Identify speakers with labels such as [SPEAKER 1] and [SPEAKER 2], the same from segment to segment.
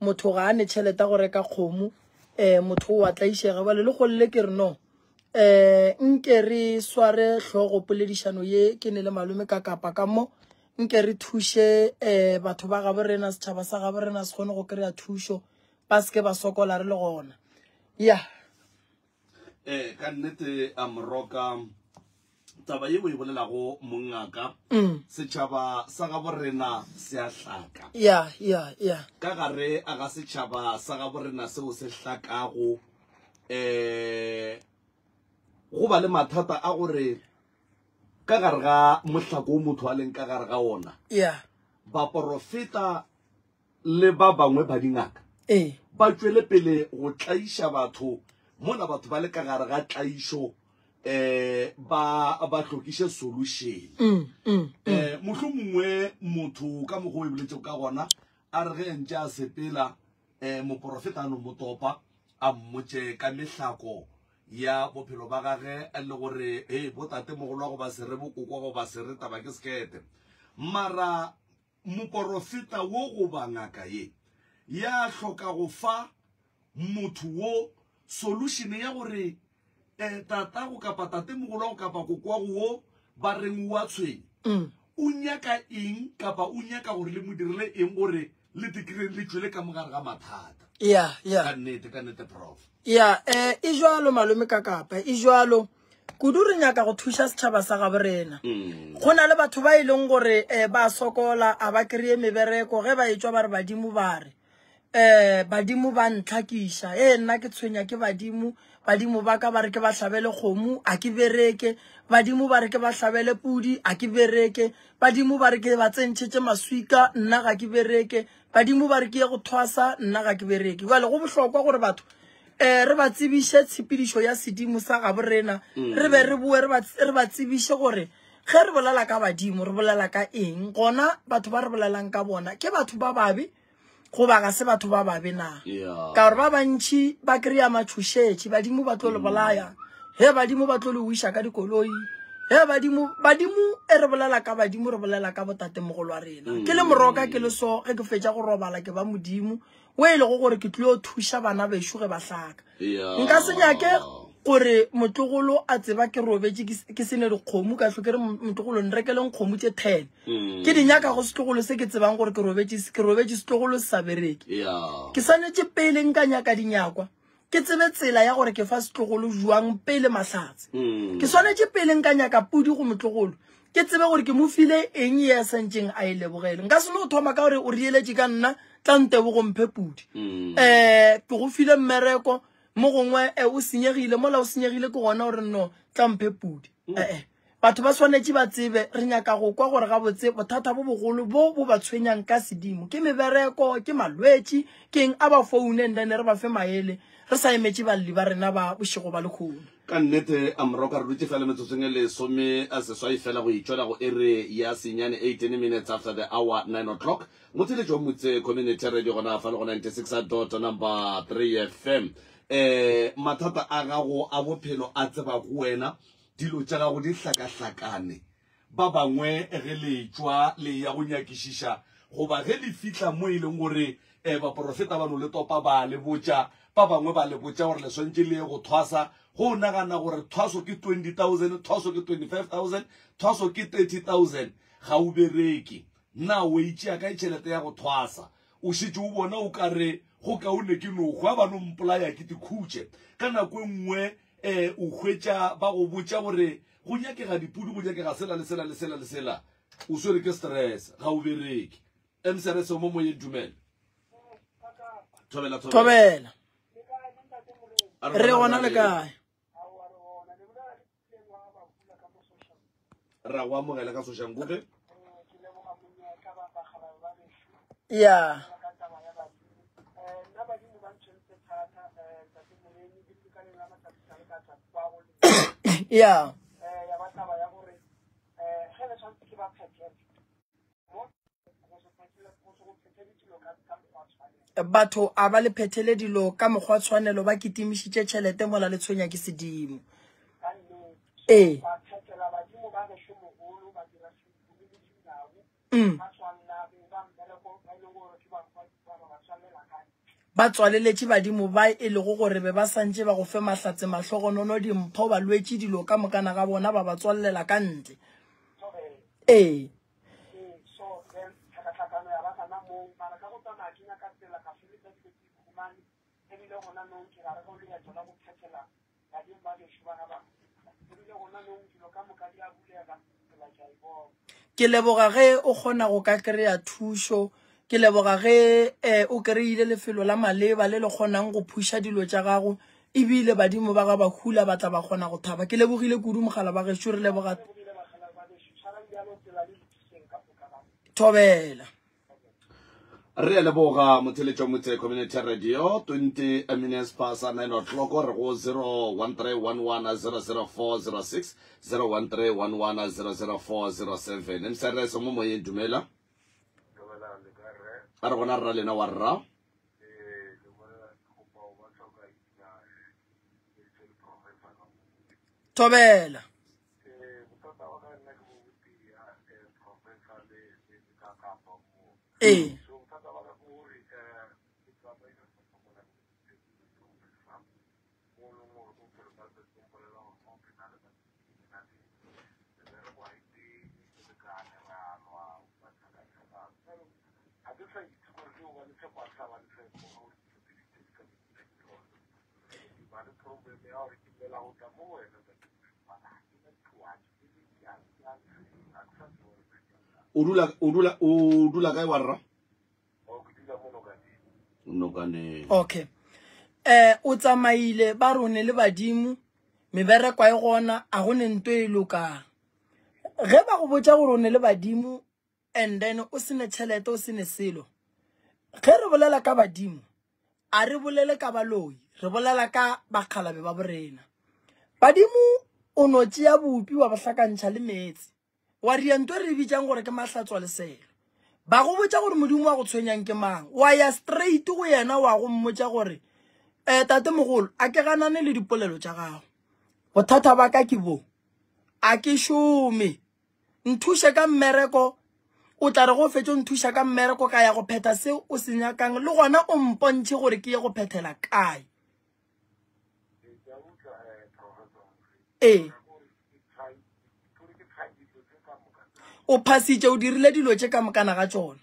[SPEAKER 1] Motho ga a ne tšhelete ya go reka kgomo, um motho o a tlaišega. Bjale le golle ke re no, um nke re sware hlogo poledišano ye ke ne le malome ka kapa ka mo, nke re thuše um batho ba gabo rena, setšhaba sa gabo rena se kgone go kry-a thušo, ba se ke ba sokola re le gona. Ya.
[SPEAKER 2] Eh, ka nnete a moroka taba ye o e bolelago mongaka
[SPEAKER 1] mm.
[SPEAKER 2] setšhaba sa gabo rena se a hlaka
[SPEAKER 1] ya ya ya
[SPEAKER 2] ka gare a ga setšhaba sa gabo rena seo se hlakago eh go ba le mathata a gore ka gare ga mohlako o motho a leng ka gare ga ona
[SPEAKER 1] ya
[SPEAKER 2] baporofeta le ba bangwe ba dingaka
[SPEAKER 1] ee
[SPEAKER 2] ba tšwele pele go tlaiša batho mola batho ba le ka gare ga tlaišo eh ba ba hlokiše solution
[SPEAKER 1] mm, mm, mm.
[SPEAKER 2] eh mohlomongwe motho ka mokgwa o e boletšego ka gona a re ge ntše a sepela eh moporofeta a no mo topa a mmotše ka mehlako ya bophelo ba gage le gore hey botatemogolo goba sere bokoko goba sere taba ke sekete mara Moporofeta wo goba ngaka ye ya hloka go fa motho wo solution ya gore eh, tatago kapa tatemogolwago kapa kokwago wo ba reng o a tshwenya
[SPEAKER 1] mm.
[SPEAKER 2] o nyaka eng kapa o nyaka gore le mo dirile eng gore le tikreng le tšwele ka mogare ga mathata
[SPEAKER 1] ya ya
[SPEAKER 2] ka nnete ka nnete prof
[SPEAKER 1] ya eh e jwalo malome ka kapa e jwalo Kudu re nyaka go thuša setšhaba sa gabo rena.
[SPEAKER 2] Mm.
[SPEAKER 1] Go na le batho ba e leng gore um ba sokola, a ba kry-e mebereko, ge ba etšwa ba re badimo ba re um badimo ba ntlhakiša, ee nna ke tshwenya ke badimo, badimo ba ka ba re ke ba hlabele kgomo, a ke bereke, badimo ba re ke ba hlabele pudi, a ke bereke, badimo ba re ke ba tsentšhetše maswika, nna ga ke bereke, badimo ba re ke ye go thwasa, nna ga ke bereke. Jwale go bohlokwa gore batho um re ba tsebiše tshepedišo ya sedimo sa gabo rena mm. re be re boe re ba tsebiše gore ge re bolela ka badimo re bolela ka eng gona batho ba re bolelang ka bona ke batho ba babe goba ga se batho ba babe na ka gore ba bantšhi ba kry-a matšhošetši badimo ba tlo le mm. bolaya he badimo ba tlo le wiša ka dikoloi he badimo badimo e re bolela ka badimo re bolela ka botatemogolo wa rena mm. ke le moroka ke le so ge ke fetša go robala ke ba modimo o e lego gore ke tlilo thuša bana bešo ge ba hlaka nka se nyake gore motlogolo a tseba ke robetše ke sene dikgomo ka hlo ke re motlogolo nrekeleng kgomo tše ten
[SPEAKER 2] mm.
[SPEAKER 1] ke di nyaka go setlogolo se ke tsebang gore ke robetše ke robetše setlogolo se sa bereke ke swanetše pele nka nyaka dinyakwa ke tsebe tsela ya gore ke fa setlogolo jwang pele mahlatse
[SPEAKER 2] mm.
[SPEAKER 1] ke swanetše pele nka nyaka pudi go motlogolo ke tsebe gore ke mo file eng ye a santšeng a e lebogele nka se no thoma ka gore o rieletše ka nna tla ntebogo mphe pudi
[SPEAKER 2] um
[SPEAKER 1] ke go file mmereko mo gongwe eh, o senyegile mola o senyegile ke gona gore no tla mphe pudi
[SPEAKER 2] mm.
[SPEAKER 1] ee eh, Batho ba swanetše ba tsebe, re nyaka go kwa gore gabotse bothata bo bogolo bo bo ba tshwenyang ka sedimo ke mebereko, ke malwetši, ke eng, a ba foune and then re ba fe maele re sa emetše balli ba rena ba bošego ba lekgono.
[SPEAKER 2] Ka nnete, a Moroka, re dutše fela metsotsong e lesome a seswai fela go itšwela go iri ya senyane, 18 minutes after the hour, 9 o'clock. Motheeletši wa Motse Community Radio gona fa le go 96 dot number 3 FM. Eh, mathata a gago a bophelo a tseba go wena. Dilo tša gago di hlakahlakane. Ba bangwe ge le etšwa le eya go nyakišiša, goba ge le fihla mo e leng gore um baporofeta ba no le topa ba le botša, ba bangwe ba le botša gore le swanetše le ye go thwasa, go o nagana gore thwaso ke 20,000, thwaso ke 25,000, thwaso ke 30,000, ga o bereke. Na o e tšea kae tšhelete ya go thwasa? O šetše o bona o ka re go kaone ke no hwa ba no mpolaya ke tikhutše. Ka nako e nngwe um o hwetša ba go botša gore go nyakega dipudi go nyakega sela le sela le sela le sela o swere ke stress ga o bereke mcrs o mo moyeng dumela thobela
[SPEAKER 1] thobela re gona le kae
[SPEAKER 2] ra go amogela ka soshanguve
[SPEAKER 1] ya ya Batho a ba le phethele dilo ka mokgwa tshwanelo ba kitimišitše tšhelete mola le tshwenya ke sedimo. Ee. Mm. Ba tswaleletše badimo ba e lego gore be ba sa ntše ba go fe mahlatse, mahlogonono, dimpho, balwetši, dilo ka mokana ga bona, ba ba tswalelela ka ntle. Ee.
[SPEAKER 3] Badimo ba gešo ba ga ba ebile gona nong dilo ka moka di a bulega, tsela ke a e bona.
[SPEAKER 1] Ke leboga ge o kgona go ka kry-a thušo. Ke leboga ge um o kry-ile lefelo la maleba le le kgonang go phuša dilo tša gago ebile badimo ba ga ba hula ba tla ba kgona go thaba. Ke lebogile kudu mogala ba gešo re leboga. Thobela.
[SPEAKER 2] Re a leboga motheletšo motse community radio 20 minutes past 9 o'clock re go 0131100406 0131100407 msrs mo moyeng dumela a re gona rra lena wa rra
[SPEAKER 1] Thobela. Ee.
[SPEAKER 2] O dula o dula o dula kae wa rra? Nokaneng.
[SPEAKER 1] Okay. Eh o tsamaile ba rone le badimo mebereko e gona a go ne nto e lokang. Ge ba go botša gore o ne le badimo and then o sene tšhelete o sene selo. Ge re bolela ka badimo a re bolele ka baloi re bolela ka bakgalabe ba borena. Badimo o no tšea bopi wa bo hlakantšha le meetse. Wa ria nto re e bitšang gore ke mahlatswa leselo. Ba go botša gore Modimo wa go tshwenyang ke mang. Wa ya straight go yena wa go mmotša gore eh tate mogolo a ke ganane le dipolelo tša gago. Bothata ba ka ke bo. A ke šome. Nthuše ka mmereko. O tla re go fetše o nthuša ka mmereko ka ya go phetha seo o se nyakang le gona o mpontšhe gore ke ye go phethela kae. Ee. O phasitše, o dirile dilo tše ka mokana ga tšona.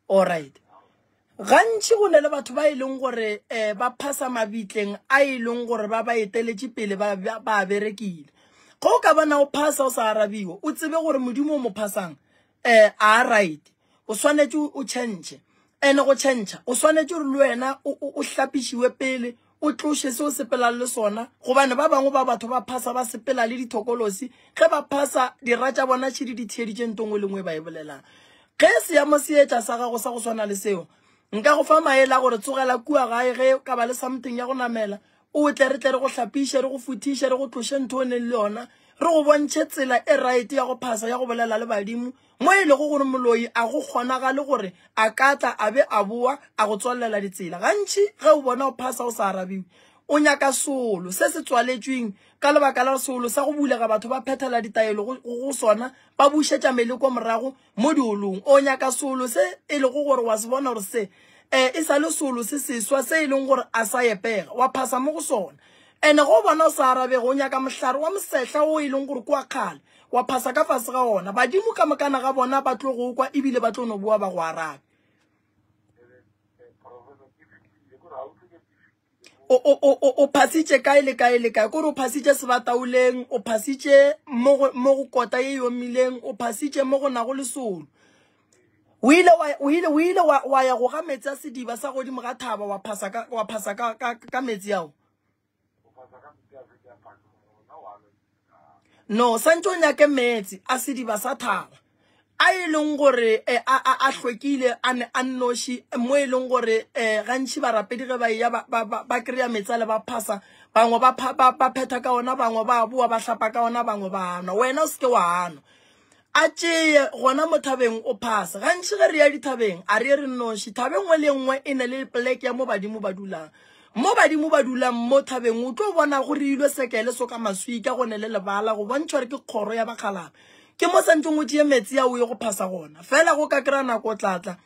[SPEAKER 1] Alright. Gantši go ne le batho ba e leng gore um ba phasa mabitleng a e leng gore ba ba eteletše pele ba ba berekile. Ge o ka bona o phasa o sa arabiwe, o tsebe gore Modimo o mo phasang um a right. O swanetše o tšhentšhe. Ene go tšhentšha o swanetše gore le wena o hlapišiwe pele o tloše se o sepelang le sona gobane ba bangwe ba batho ba phasa ba sepela le dithokolosi ge ba phasa dira tša bona tšhidi di theeditše nto nngwe le nngwe ba e bolelang. Ge seemo se etša sa gago sa go swana le seo, nka go fa maele a gore tsogela kua gae ge ka ba le something ya go namela O tle re tle re go hlapiše, re go futhiše, re go tloše ntho o neng le yona, re go bontšhe tsela e right ya go phasa ya go bolela le badimo, mo e lego gore moloi a go kgonagale gore a ka tla a be a boa a go tswalela ditsela. Gantši ge o bona o phasa o sa arabiwe, o nyaka seolo se se tswaletšweng ka lebaka la seolo sa go bulega batho ba phethela ditaelo go, go sona, ba bušetša meleko morago mo diolong. O nyaka seolo se e lego gore wa se bona gore se um e sa le seolo se seswa se e leng gore a sa epega, wa phasa mo go sona. Ene go bona o sa arabege, o nyaka mohlare wa mosehla o e leng gore ke wa kgale, wa phasa ka fase ga ona. Badimo ka mokana ga bona ba tlo go kwa ebile ba tlo no boa ba go arabe. O, o, o, o, o phasitše kae le kae le kae kore o phasitše sebataoleng o phasitše mo go, mo go kota ye yomileng o phasitše mo go nago le solo o ile wa o ile o ile wa, wa ya go ga meetse a sediba sa godimo ga thaba wa phasa ka wa phasa ka ka, ka meetse ao No, santše o nyake meetse a sediba sa thaba a e leng gore eh, a, a, a hlwekile a ne a nnoši mo e leng gore eh, gantši barapedi ge ba eya ba, ba, ba, ba kry-a meetse a le ba phasa bangwe ba, ba, ba phetha ka ona bangwe ba boa ba hlapa ka ona bangwe ba nwa wena o seke wa nwa A tšeye gona mo thabeng o phase. Gantši ge re ya dithabeng, a re ye re nnoši. Thabe nngwe le nngwe e na le poleke ya mo badimo ba dulang. Mo badimo ba dulang mo thabeng, o tlo bona go reilwe sekele so ka maswika go ne le lebala go bontšha gore ke kgoro ya bakgalabje. Ke mo santšeng o tšee metsi a o ye go phasa gona. Fela go ka kry-a nako o tla tla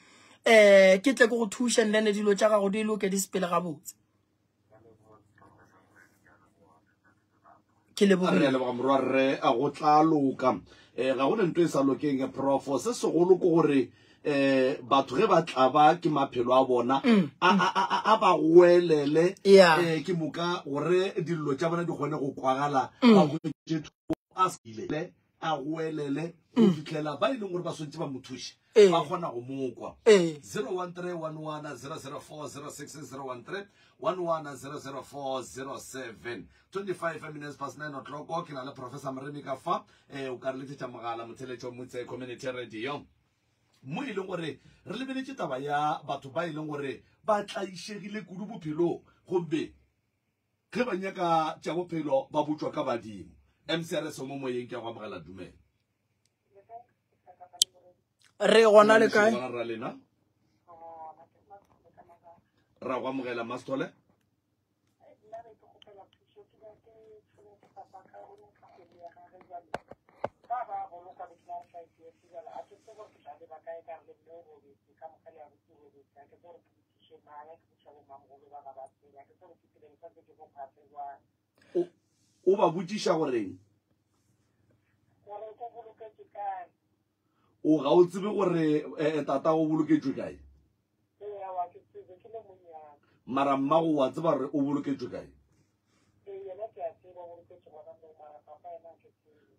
[SPEAKER 1] um ke tle ke go thuše and then dilo tša gago di loke di sepele gabotse. Ke
[SPEAKER 2] Re a
[SPEAKER 1] lebogile.
[SPEAKER 2] leboga morwarre, a go tla loka. Um ga go ne nto e sa lokeng profo. Se segolo ke gore um batho ge ba tlaba ke maphelo a bona a, a, a, a- a ba goelele
[SPEAKER 1] Yeah.
[SPEAKER 2] um ke moka gore dillo tša bona di kgone go kwagala ba hwetše thuso. A se ile a goelele go fihlela ba e leng gore ba swantše ba mo thuše
[SPEAKER 1] Ee.
[SPEAKER 2] ba kgona go mo kwa.
[SPEAKER 1] Ee.
[SPEAKER 2] 013 11 004 06 013 11 004 07 25 minutes past 9 o'clock ke na le Professor Moremi ka fa eh, o ka re letsetša mogala motheletšo Motse Community Radio mo e leng gore re lebeletše taba ya batho ba e leng gore ba tlaišegile kudu bophelong gomme ge ba nyaka tša bophelo ba botšwa ka badimo. MCRS o mo moyeng ke a go amogela dumela.
[SPEAKER 1] Re gona le kae?
[SPEAKER 2] Gona ra lena. Ra go amogela Masthole. O, o ba botšiša goreng? O ga o tsebe gore eh, eh, tata o boloketšwe kae? Mara mmago wa tseba gore o boloketšwe kae?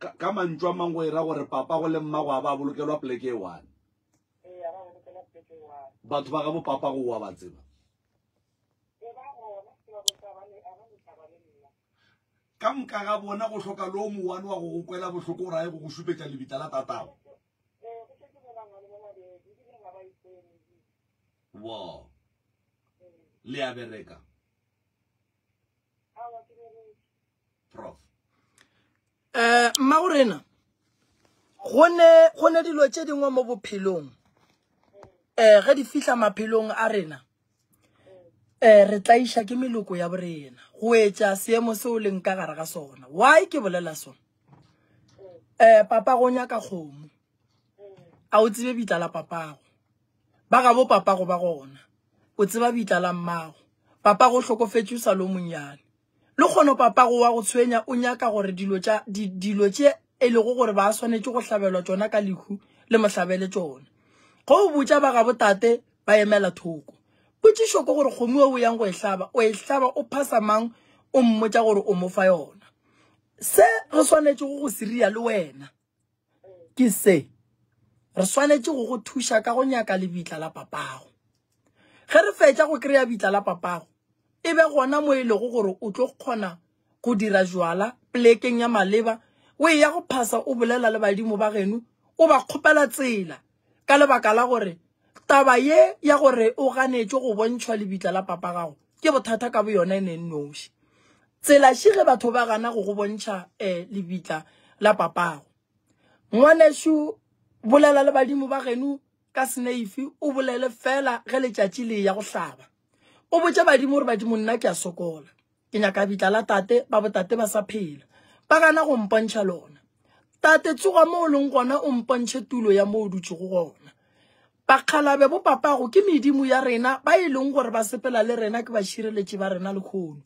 [SPEAKER 2] Ka, ka mantšu a mangwe e ra gore papago le mmago a ba bolokelwa poleke e one. Batho ba gabo papago wa ba tseba? Ka moka ga bona go hloka le o mowane wa go go kwela bohloko gore a ye go go šupetša lebitla la tatago. Wo. Le a bereka. Prof.
[SPEAKER 1] Eh, mmagorena, go ne go ne dilo tše dingwe mo bophelong eh ge di fihla maphelong a rena eh re tlaiša ke meloko ya borena go etša seemo seo leng ka gare ga sona. Why ke bolela so? Eh papa go nyaka kgomo, a o tsebe bitla la papago, ba gabo papago ba gona, o tseba bitla la mmago, papago o hlokofetše o sa le o monnyane. Le kgono papago wa go tshwenya o nyaka gore dilo tša di, dilo tše e lego gore ba swanetše go hlabelwa tšona ka lehu le mo hlabele tšona. Ge o botša ba gabo tate ba emela thoko. Potšišo ke gore kgomo o yang go e hlaba, o e hlaba o phasa mang o mmotša gore o mo fa yona. Se re swanetšego go se ria le wena ke se. Re swanetše go go thuša ka go nyaka lebitla la papago. Ge re fetša go kry-a bitla la papago, e be gona mo e lego gore o tlo kgona go dira jwala plekeng ya maleba, o e ya go phasa o bolela le badimo ba geno, o ba kgopela tsela ka lebaka la gore taba ye ya gore o ganetšwe go bontšhwa lebitla la papa gago ke bothata ka boyona e neng noši. Tsela še ge batho ba gana go go bontšha eh, lebitla la papago. Ngwanešu, bolela le badimo ba geno ka seneifi, o bolele fela ge letšatši le ya go hlaba. O botše badimo gore badimo nna ke a sokola. Ke nyaka bitla la tate, ba botate ba sa phela. Ba gana go mpontšha lona. Tate tsoga mo o leng gona o mpontšhe tulo ya mo o dutšego gona. Bakgalabe bo papago ke medimo ya rena ba e leng gore ba sepela le rena ke bašireletši ba rena lehono.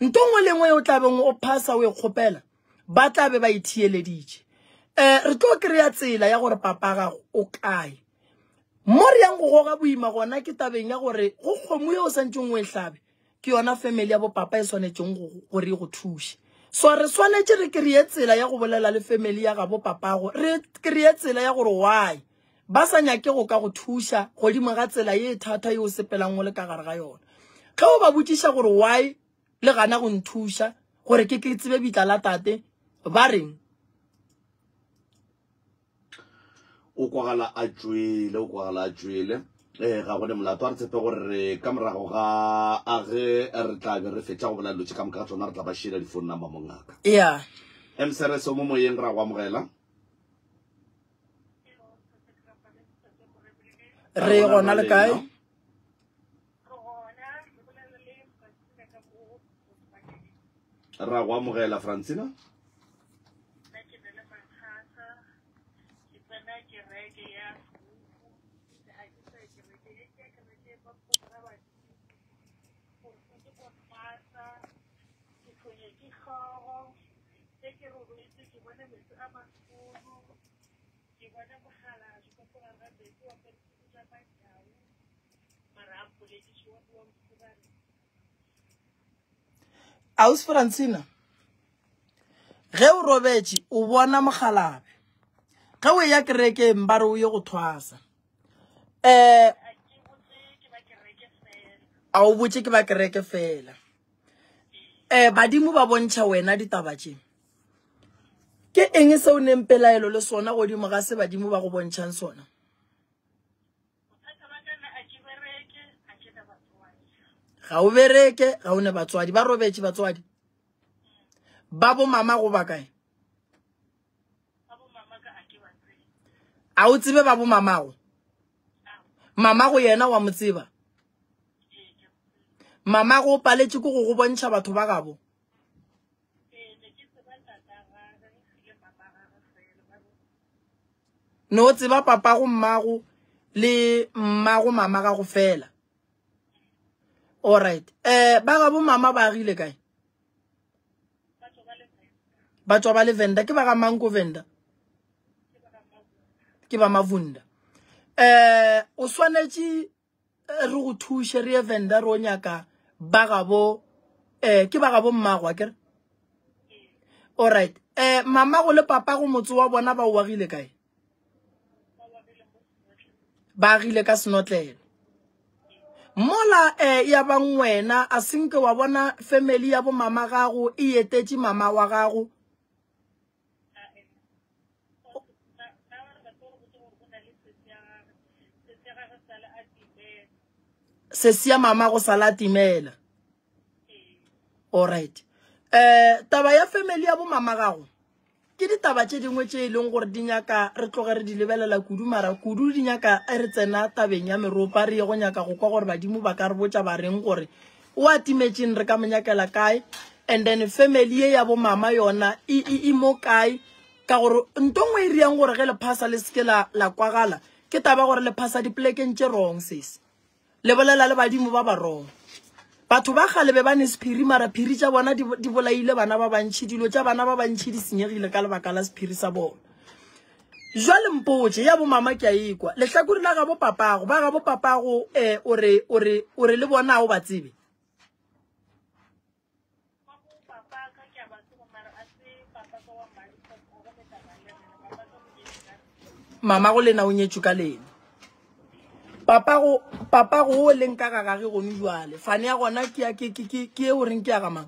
[SPEAKER 1] Nto nngwe le nngwe e o tla beng o phasa o e kgopela ba tla be ba e theeleditše. Um re tlo kry-a tsela ya gore papa gago o kae. Mo re yang go goga boima gona ke tabeng ya gore go kgomo ye o santšeng o e hlabe ke yona family ya bopapa e swanetšeng gore e go thuše. So re swanetše re kry-e tsela ya go bolela le family ya gabo papago, re kry-e tsela ya gore why ba sa nyake go ka go thuša godimo ga tsela ye thata ye o sepelang o le ka gare ga yona. Ge o ba botšiša gore why le gana go nthuša gore ke ke tsebe bitla la tate, ba reng?
[SPEAKER 2] O kwagala a tšwele, o kwagala a tšwele. Eh, ga gone molato a re tshepe gore re ka morago ga a ge re tla be re fetša go bolela dilo tše ka moka ga tsona re tla ba šiela di-phone number mongaka.
[SPEAKER 1] Yeah.
[SPEAKER 2] MCRS o mo moyeng ra go amogela.
[SPEAKER 1] Re gona le kae?
[SPEAKER 2] Ra go amogela Francina.
[SPEAKER 3] kereke ya Sekuku, ga ke sa ya kereke ye, ke ya kereke ba mpotsa badimo gore ke ko thwasa, ke tshwenye ke hlogo, ge ke robetse ke bone meetse a magolo, ke bone mokgalabje ka mo gare ga meetse o apere tuku tša matau, mara a mpolediše wa wa mfurarela.
[SPEAKER 1] Ausi Francina, ge o robetše o bona mokgalabje, ge o eya kerekeng ba re o ye go thwasa. Um a o botše ke ba kereke fela. Um badimo ba bontšha wena ditaba tše. Ke eng se o neng pelaelo le sona godimo ga se badimo ba go bontšhang sona? Ga o bereke, ga o ne batswadi. Ba robetše batswadi? Ba bo mama go ba kae? A o tsebe ba bo mamago? Mamago yena wa mo tseba? Mamago o paletše ke go go bontšha batho ba gabo? Ne o tseba papago, mmago le mmago mama gago fela. Alright. Eh ba gabo mama ba agile kae? Ba tswa ba le Venda. Ke ba ga mang ko Venda? Ke ba Mavunda. Eh o swanetše eh, re go thuše re ye Venda re o nyaka ba gabo eh ke ba gabo mmago akere? Alright. Eh mama go le papa go motse wa bona ba o agile kae? Ba agile ka senotlelo. Mola eh ya bang wena a senke wa bona family ya bo mama gago e etetše mama wa gago. Sesi ya mama go sala a timela. Alright. Eh taba ya family ya bo mama gago ke ditaba tše dingwe tše e leng gore di nyaka re tloge re di lebelela kudu, mara kudu di nyaka re tsena tabeng ya meropa re ye go nyaka go kwa gore badimo ba ka re botša ba reng gore o a timetšeng re ka mo nyakela kae, and then family ye ya bo mama yona e, e, e mo kae, ka gore nto nngwe e riang gore ge le phasa le seke la, la kwagala ke taba gore le phasa dipolekeng tše wrong sesi. Le bolela le badimo ba ba wrong. Batho ba kgale be ba ne sephiri, mara phiri tša bona di, di bolaile bana ba bantši, dilo tša bana ba bantši di senyegile ka lebaka la sephiri sa bona. Jwale mpotše, ya bo mama ke a ikwa. Lehlakore la gabo papago, ba gabo papago eh, o re, o re, o re le bona o ba tsebe. Mama go lena o nyetšwe ka lena. Papago, papago o leng ka ga gage gone jwale. Fane ya gona ke ya ke ke ke ke e o reng ke ya ga mang?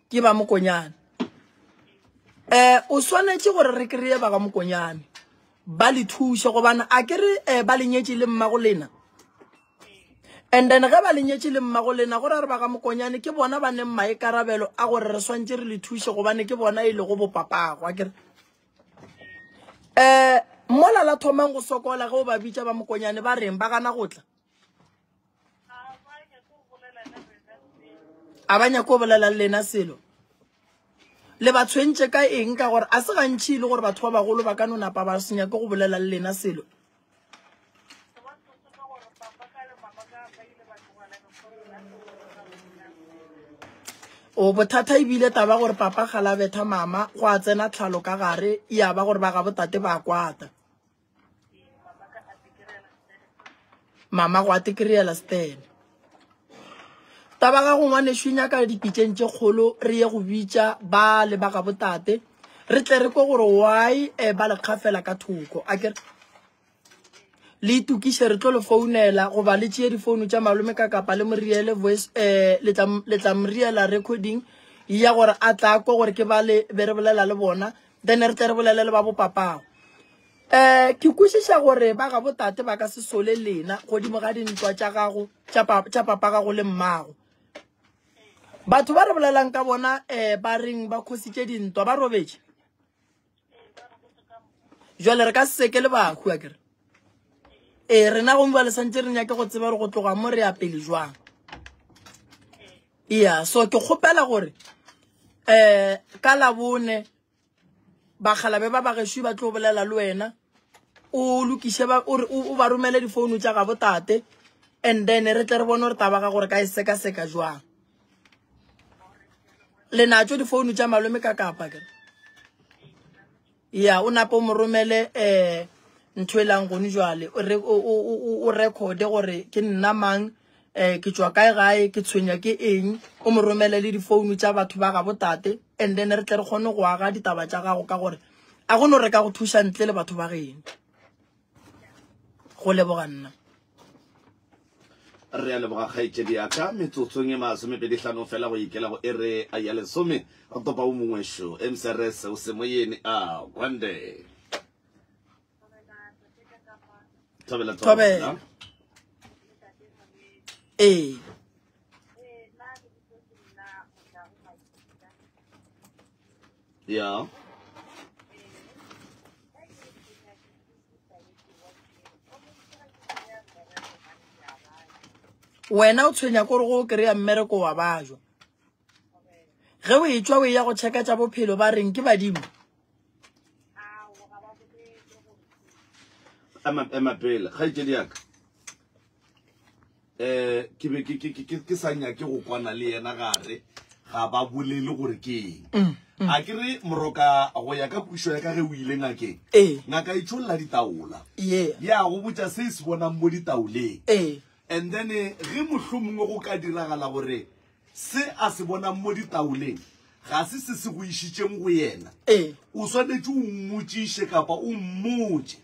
[SPEAKER 1] Ke ba Mokonyane. Eh o swanetše gore re kreye ba ga Mokonyane. Ba le thuše gobane a ke re eh, ba le nyetše le mmago lena. And then ge ba le nyetše le mmago lena, go ra re ba ga Mokonyane ke bona ba neng maikarabelo a gore re swantše re le thuše gobane ke bona e lego bopapago, akere? Eh, mola la thomang go sokola ge o ba bitša ba Mokonyane ba reng ba gana go tla? A ba nyake go bolela le lena selo. Le ba tshwentše ka eng? Ka gore a se gantši e le gore batho ba bagolo ba ka no napa ba se nyake go bolela le lena selo. O bothata ebile taba gore papa ga la betha mama go a tsena tlhalo ka gare ya ba gore ba ga botate ba kwata. Mama go a tekeriela stene. Taba ga go ngwanešu e nyaka dipitšeng tše kgolo re ye go bitša ba le ba ga botate re tle re kwe gore why eh, ba le kgafela ka thoko. A ke le itokiše re tlo le founela goba le tšee difounu tša malome ka kapa le moriele voice eh, le tla le tla moriela recording ya gore a tla kwa gore ke ba le be re bolela le bona then re tle re bolele le ba bopapago. Eh, ke kwešiša gore ba ga botate ba ka se sole lena godimo ga dintwa tša gago tša pa, tša papa gago le mmago. Batho ba re bolelang ka bona eh ba reng ba khositše dintwa ba robetše. Jwale re ka se seke le bahu akere. Eh rena gomme ba le santse re nyake go tseba gore go tloga mo re ya pele jwang. Yeah, so ke kgopela gore eh ka labone. Bakgalabe ba bagešo ba tlo bolela le wena. O lokiše ba o o ba romele difounu tša gabo tate and then re tle re bone gore taba ga gore ka e sekaseka jwang. Le natšo difounu tša malome ka kapa ke. Ya o nape o mo romele eh ntho e lang gone jwale o re o recorde gore ke nna mang eh ke tšwa kae gae ke tshwenya ke eng o mo romele le difounu tša batho ba gabo tate and then re tle re kgone go aga ditaba tša gago ka gore a go no re ka go thuša ntle le batho ba geno go leboga nna
[SPEAKER 2] Re a leboga kgaetšedi ya ka. Metsotsong e masomepedihlano fela go ikela go ere ya lesome. Re topa o mongwe šo. MCRS o semoyeni a Gwande. Thobela
[SPEAKER 1] thobela. Ee.
[SPEAKER 2] Ya.
[SPEAKER 1] Wena o tshwenya kore go kry-a mmereko wa bajwa. Ge o etšwa o eya go checka tša bophelo ba reng ke badimo.
[SPEAKER 2] Ema ema pele kgaetšedi ya ka. Eh ke be ke ke ke ke sa nyake go kwana le yena gare ga ba bolele gore ke eng. Mm, mm. A ke re moroka go ya ka pušo ya ka ge o ile ngakeng.
[SPEAKER 1] Ee.
[SPEAKER 2] Ngaka e tšholla ditaola.
[SPEAKER 1] Yeah.
[SPEAKER 2] Ya go botša se e se bonang mo ditaoleng.
[SPEAKER 1] Ee.
[SPEAKER 2] And then eh, ge mohlomongwe go ka diragala gore Se a se bonang mo ditaoleng ga se se se go išitšeng go yena.
[SPEAKER 1] Ee.
[SPEAKER 2] O swanetše o mmotšiše kapa o mmotše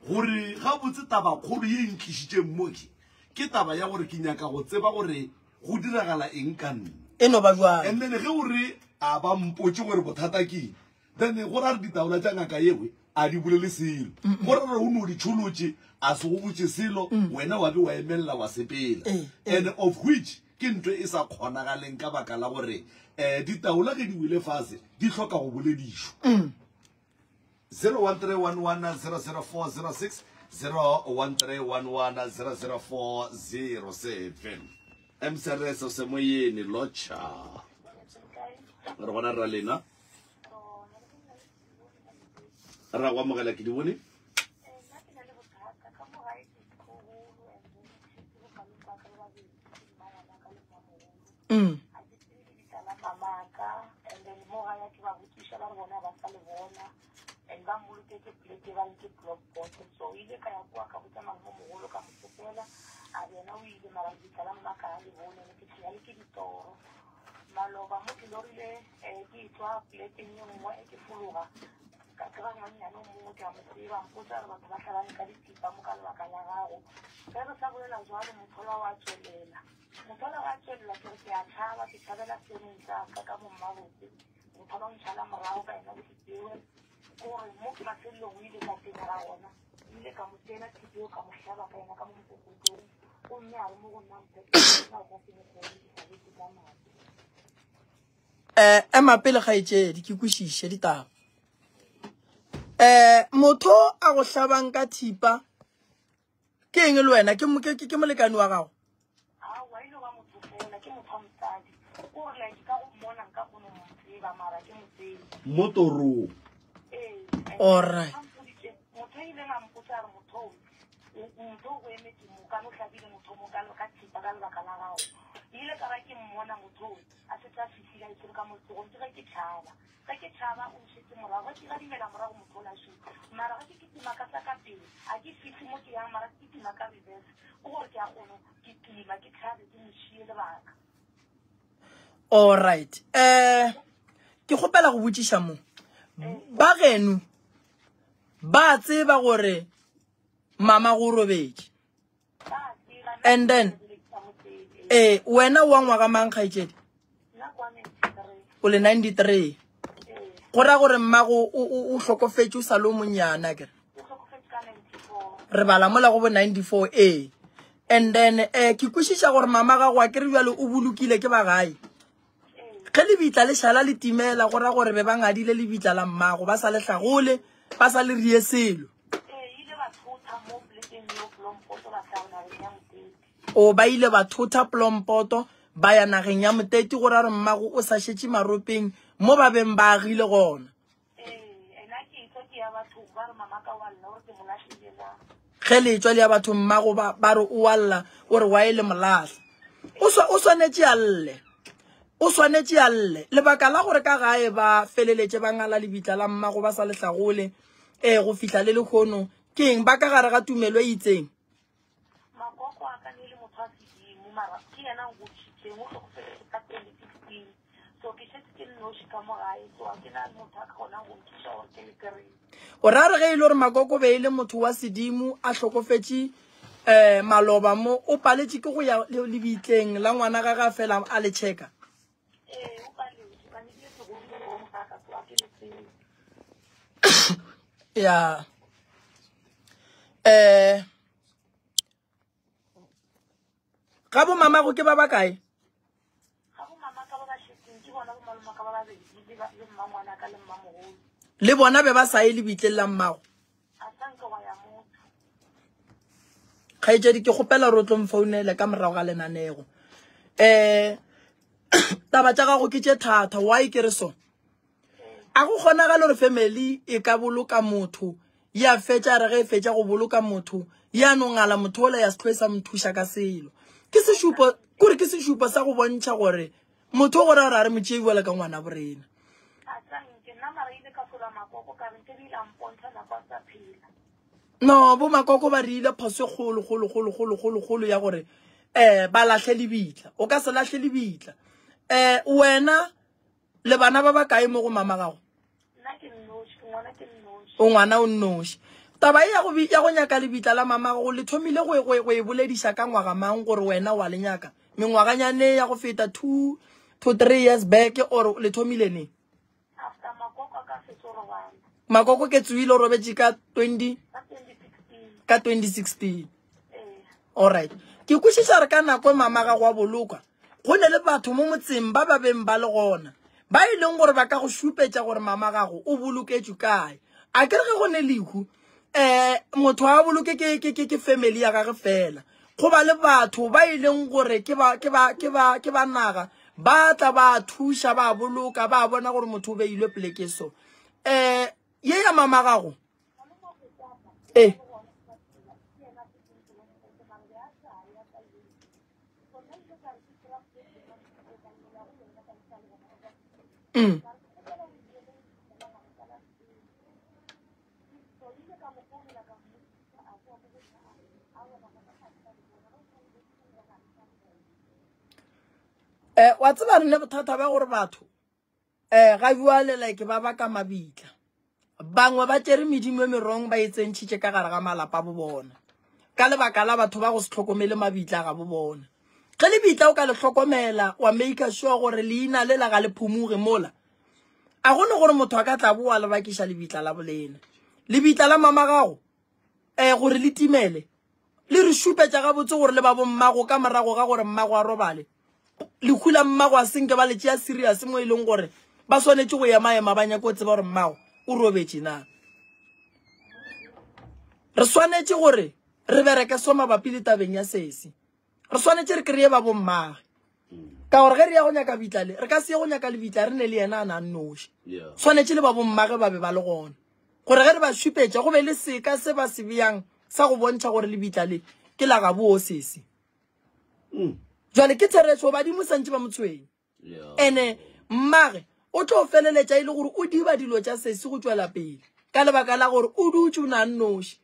[SPEAKER 2] gore gabotse tabakgolo ye e ntlišitšeng mo ke ke taba ya gore ke nyaka go tseba gore go diragala eng ka nna.
[SPEAKER 1] E no ba bjalo.
[SPEAKER 2] And then ge o re a ba mpotše gore bothata ke eng, Then go ra re ditaola tša ngaka yewe a di bolele selo. Go ra gore o no di tšholotše a se go botše selo, wena wa be wa emelela wa sepela. And of which ke ntho e sa kgonagaleng ka baka la gore um ditaola ge di wele fase di hloka go boledišwa. 0131100406 0131100407 MCRS o semoyeni lotšha re gona ra lena ra go amogela ke di bone.
[SPEAKER 3] Maloba mo ke lorile ke etšwa polekeng ye nngwe ke fologa ka kry-a ngwannyane o mongwe ke a mo tseba mpotsa gore batho ba hlabane ka dithipa mo ka lebaka la gago. Ge re sa bolela jwalo motho ola wa tšwelela, motho ola wa tšwelela ke re ke a tšhaba ke tšhabela seemong sa ka ka mo mmabotse motho ola o ntšhala morago ka yona thipa eo kore mo mafelelong o ile ka tenega gona ke ile ka mo tseela thipa eo ka mo hlaba ka yona ka mo mokokotlong gomme a re mo go nna mphe nna o ka se mo kgone ke sa betse ka madi.
[SPEAKER 1] Eh, ema pele kgaetšedi ke kwešiše ditaba. Eh, motho a go hlabang ka thipa ke eng le wena ke ke ke molekane wa gago?
[SPEAKER 3] Aowa e no ba motho fela ke motho wa mosadi o re like ka go mmona nka kgona go mo tseba mara ke mo tsebe.
[SPEAKER 2] Mo torong.
[SPEAKER 3] Ee,
[SPEAKER 1] Alright.
[SPEAKER 3] a mpoditše motho o ileng a mpotsa a re motho o motho o go emetše mo ka no hlabile motho mo ka ka thipa ka lebaka la gago. Ke ile ka ba ke mmona motho o a setse a fihlile a itshwere ka mo letsogong ke ge ke tšhaba. Ge ke tšhaba o nšetše morago, ge ke gadimela morago motho ola šo. Mara ge ke kitima ka tša ka pele a ke fihle mo ke yang mara ke kitima ka reverse ke gore ke a kgono kitima ke tšhabe ke mo šie lebaka.
[SPEAKER 1] Alright. Eh ke kgopela go botšiša mo. Ba geno ba tseba gore mama go robetše. And then eh wena wa ngwaga mang kgaetšedi? O le 93. Go ra gore mmago o hlokofetše o sa le o monnyane akere? Re bala mola go bo 94 ee. And then eh ke kwešiša gore mama gago akere bjale o bolokile ke ba gae. Ge lebitla le šala le timela go ra gore be ba ngadile lebitla la mmago ba sa le hlagole ba sa le rie selo. O ba ile ba thotha plompoto ba ya nageng ya Moteti go ra gore mmago o sa šetše maropeng mo ba beng ba agile gona.
[SPEAKER 3] bathong ba re mama ka wa lla o re ke mo lahlile na.
[SPEAKER 1] Ge le etšwa le ya bathong mmago ba ba re o a lla o re why le mo lahla. O swa o swanetše a lle. O swanetše a lle. Lebaka la gore ka gae ba feleletše ba ngala lebitla la mmago ba sa le hlagole eh go fihla le lehono ke eng ba ka gare ga tumelo e itseng?
[SPEAKER 3] Makoko a ka ne e le motho wa sedimo mara ke yena a ngodišitšeng o hlokofetše ka 2016 so ke šetše ke nnoši ka mo gae so ga ke na le motho a ka kgonang go nthuša gore ke le kry-e.
[SPEAKER 1] O ra re ge e le gore Makoko be e le motho wa sedimo a hlokofetše um maloba mo o paletše ke go ya lebitleng la ngwana gage a fela a le checka?
[SPEAKER 3] Ee o paletše ba ne ke segolo mo ga ka so ga ke le tsebe.
[SPEAKER 1] Ya. Eh ga bo mamago ke ba ba kae?
[SPEAKER 3] Ga bo mama ka ba ba šetseng ke bona bo maloma ka ba babedi le ba le mmangwana ka le mmamogolo.
[SPEAKER 1] Le bona be ba sa ye lebitleng la mmago?
[SPEAKER 3] A sa nke gwa ya motho.
[SPEAKER 1] Kgaetšedi ke kgopela gore o tlo mfounele ka morago ga lenanego. Eh taba tša gago ke tše thata why ke re so? A go kgonagale gore family e ka boloka motho ya fetša re ge e fetša go boloka motho ya no ngala motho ola ya se tlhoe sa mo thuša ka selo. Ke sešupo kore ke sešupo sa go bontšha gore motho o gore a re a re mo tšee bjalo ka ngwana borena.
[SPEAKER 3] A sa nke nna mara ile ka sola makoko ka re nke ile a mpontšha nako a sa phela.
[SPEAKER 1] No bo makoko ba re ile phoso e kgolo kgolo kgolo kgolo kgolo kgolo ya gore eh ba lahle lebitla. O ka se lahle lebitla. Eh wena Le bana ba bakae mo go mama gago?
[SPEAKER 3] Nna ke nnoši, ke ngwana ke nnoši.
[SPEAKER 1] O ngwana o nnoši. Taba e ya go ya go nyaka lebitla la mama gago le thomile go go go e bolediša ka ngwaga mang gore wena wa le nyaka? Mengwaganyane ya go feta 2 to 3 years back or le thomile neng?
[SPEAKER 3] After makoko a ka fetso robala.
[SPEAKER 1] Makoko ke tsoile o robetše ka 20
[SPEAKER 3] Ka 2016.
[SPEAKER 1] ka 2016.
[SPEAKER 3] Ee.
[SPEAKER 1] Alright. Ke kwešiša re ka nako e mama gago a bolokwa go ne le batho mo motseng ba ba beng ba le gona ba e leng gore ba ka go šupetša gore mama gago o boloketšwe kae. A ke re ge go ne lehu um motho a boloke ke, ke, ke, ke family ya gage fela. Go ba le batho ba e leng gore ke ba, ke ba, ke ba, ke ba naga ba tla ba thuša ba boloka ba bona gore motho o beilwe poleke so. Um ye ya mama gago ee. Mm. Eh, wa tseba re ne bothata ba gore batho eh ga bjale like ba baka mabitla bangwe ba tšere medimo e merong ba e tsentšhitše ka gare ga malapa bo bona ka lebaka la batho ba go se hlokomele mabitla ga bo bona ge lebitla o ka le hlokomela wa make sure gore leina le la ga le phumuge mola a gone gore motho a ka tla boa le bakiša lebitla la bolena lebitla la mama gago um gore le timele le re šupetša gabotse gore le ba bommago ka morago ga gore mmago a robale lehu la mmago a senke ba le tšea serious mo e leng gore ba swanetše go ema-ema ba nyako tseba gore mmago o robetše na re swanetše gore re bereke so mabapi le tabeng ya sesi re swanetše re kry-e ba bommage ka gore ge re ya go nyaka bitla le re ka se ye go nyaka lebitla re ne le yena a na nnoši swanetše le ba bommage ba be ba le gona gore ge re ba šupetša go be le seka se ba se beyang sa go bontšha gore lebitla le ke la gabo sesi mm. jwale ke therešo badimo santše ba mo tshwenye ene mmage o tlo feleletša e le gore o diba dilo tša sesi go tšwela pele ka lebaka la gore o dutše o na nnoši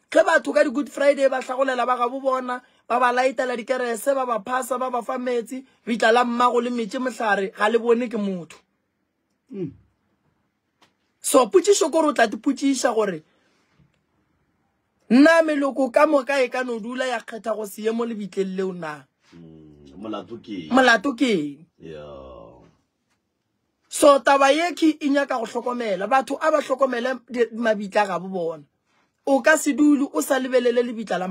[SPEAKER 1] ge batho ka di-good friday ba hlagolela ba gabo bona ba ba laetela dikerese ba ba phasa ba ba fa metsi bitla la mmago le metše mohlare ga le bone ke motho mm. So potšišo kore o tla tipotšiša gore na meloko ka moka e ka no dula ya kgetha go se ye mo lebitleng leo na?
[SPEAKER 2] Mm, molato ke eng?
[SPEAKER 1] Molato ke eng?
[SPEAKER 2] Yeah.
[SPEAKER 1] So taba ye ke e nyaka go hlokomela batho a ba hlokomele mabitla ga bo bona. O ka se dule o sa lebelele lebitla la